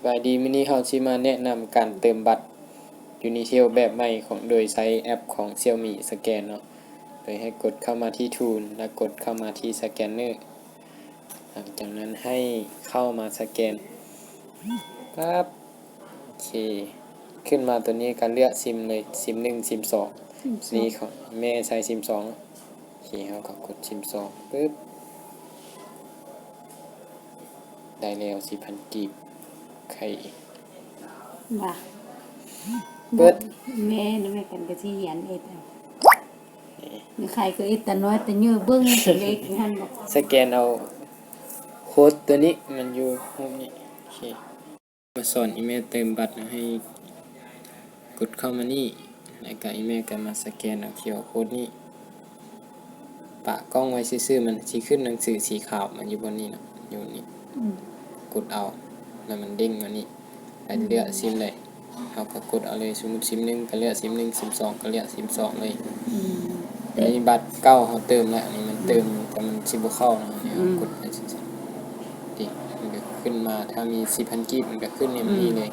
ສະບາຍດີ, ມື້ນີ້ເຮົາຊິມາແນະນຳການເຕີມບັດ Unitel ແບບໃໝ່ຂອງ ໂດຍໃຊ້ແອັບຂອງ Xiaomi ສະແກນເນາະ. ໂດຍໃຫ້ກົດເຂົ້າມາທີ່ Tool ແລ້ວກົດເຂົ້າມາທີ່ Scanner. ຫຼັງຈາກນັ້ນໃຫ້ເຂົ້າມາສະແກນ ປັບ ໂອເຄ ຂຶ້ນມາຕົວນີ້ກໍເລືອກຊິມເລີຍ ຊິມໜຶ່ງ ຊິມສອງ ຊິມສອງ ນີ້ຂອງແມ່ໃຊ້ຊິມສອງ. ໂອເຄ ເຮົາກໍກົດຊິມສອງ ປຶບ ໄດ້ແລ້ວ ສິບພັນກີບ. ໄຂ່ ວ່າ ເປີດ ແມ່ນ ແມ່ກັນກໍຊິຮຽນເຮັດເອົາ. ນີ້ ໄຂ່ກໍເຮັດຕານ້ອຍຕາເຍີເບິ່ງເລກຫັ້ນບໍ? ສະແກນເອົາໂຄດຕົວນີ້ ມັນຢູ່ຮູບນີ້. ໂອເຄ ມາສອນອີແມ່ເຕີມບັດ ໃຫ້ກົດເຂົ້າມານີ້ ແລ້ວກໍອີແມ່ກໍມາສະແກນເອົາຄິວອາໂຄດນີ້ ປະກ້ອງໄວ້ຊື່ໆ ມັນຊິຂຶ້ນໜັງສືສີຂາວມາຢູ່ບ່ອນນີ້ເນາະ ຢູ່ນີ້ ອືມ ກົດເອົາ ແລ້ວມັນເດ້ງມານີ້ ແລ້ວເລືອກ ອືມ ຊິມເລີຍ. ເຮົາກໍກົດເອົາເລີຍ ສົມມຸດຊິມໜຶ່ງກໍເລືອກຊິມໜຶ່ງ ຊິມສອງກໍເລືອກຊິມສອງເລີຍ. ອືມ ອັນນີ້ບັດເກົ່າເຮົາເຕີມແລ້ວ ອັນນີ້ມັນເຕີມ ອືມ ແຕ່ມັນຊິບໍ່ເຂົ້າເນາະ. ອັນນີ້ເຮົາ ອືມ ກົດໄປຊື່ໆ ຕິ ມັນກໍຂຶ້ນມາ ຖ້າມີສິບພັນກີບ ມັນກໍຂຶ້ນໃນ ອືມ ນີ້ເລີຍ.